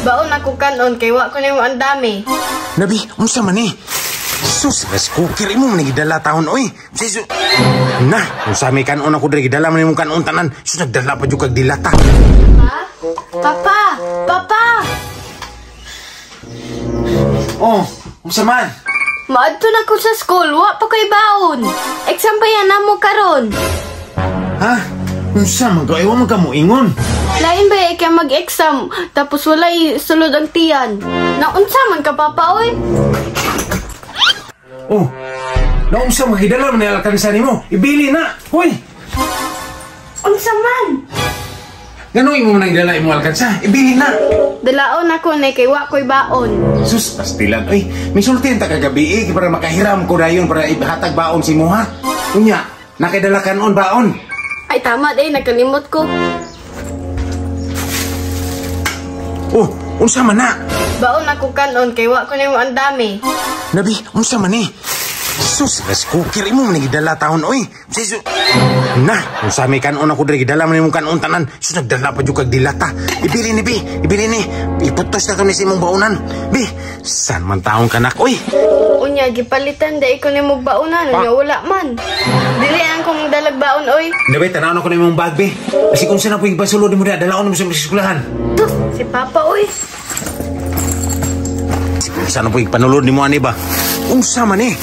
Baon ako kanon kay wa ko nimo ang dami. Nabi, unsa man ni? Sus, rice cooker imo man gidala taon oy. Sus. Na, unsa may kanon ako diri gidala man imong kanon tanan. Sus, nagdala pa jud kag dilata. Pa? Papa! Papa! Oh, unsa man? Maadto na ko sa school, wa pa ko'y baon. Exam pa yan namo karon. Ha? Unsa man ka? Ewan man ka mo ingon. Lain ba ikaw mag-exam tapos walay sulod ang tiyan? Naunsa man ka, Papa, oy? Oh, naunsa man gidala man ni alkansa nimo? Ibili na. Hoy, Unsa man? Ngano imo man nagdala imong alkansa? Ibili na. Dalaon ako ni kay wa ko'y baon. Sus, pastilan. Uy, may sulti ta kagabi eh, para makahiram ko dayon para ihatag baon si mo, ha? Unya, nakidala kanon baon. Ay tama day, nakalimot ko. Oh, unsa man na? Baon ako kanon kay wa ko nimo ang dami. Nabi, unsa man ni? Sus, rice cooker imo man gidala taon oy. Sus. Na, unsa may kanon ako diri gidala man imong kanon tanan. Sus, nagdala pa jud kag dilata. Ibili ni bi, ibili ni. Iputos na to ni sa imong baonan. Bi, san man taon kanak oy? Unya gipalitan day ko nimo baonan, unya wala man. Dili ang kong dalag baon oy. Nabi, tanaw na ko na imong bag, bi. Kasi kung saan na po yung basulod mo na, dalaon mo sa eskwelahan. Tus, si Papa oy. Kung saan na po yung panulod ni mo, ani ba? Unsa man eh?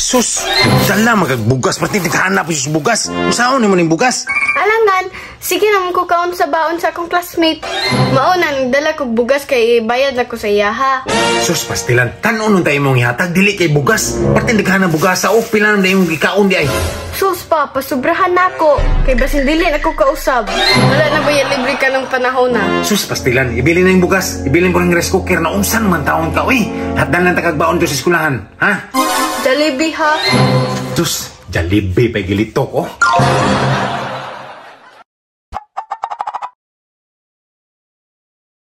Sus, dala magagbugas. Pati naghanap po sa bugas. Unsaon ni mo ning bugas? Alangan, sige naman ko kaon sa baon sa akong classmate. Mauna, nagdala kog bugas kay bayad na ko sa iya, ha. Sus, pastilan, kanon nun tayo mong ihatag, dili kay bugas. Pati naghanap bugas sa ok, pila na imong gikaon di ay. Sus, Papa, sobrahan na ako. Kay basin dili na ko kausab. Wala na ba yan libre ka ng panahon na? Sus, pastilan, ibili na yung bugas. Ibili ko ng rice cooker na unsan man taon ka, uy. Hatdan lang takagbaon to sa eskwelahan, ha? Jollibee, ha? Sus, Jollibee pa gilitok, oh.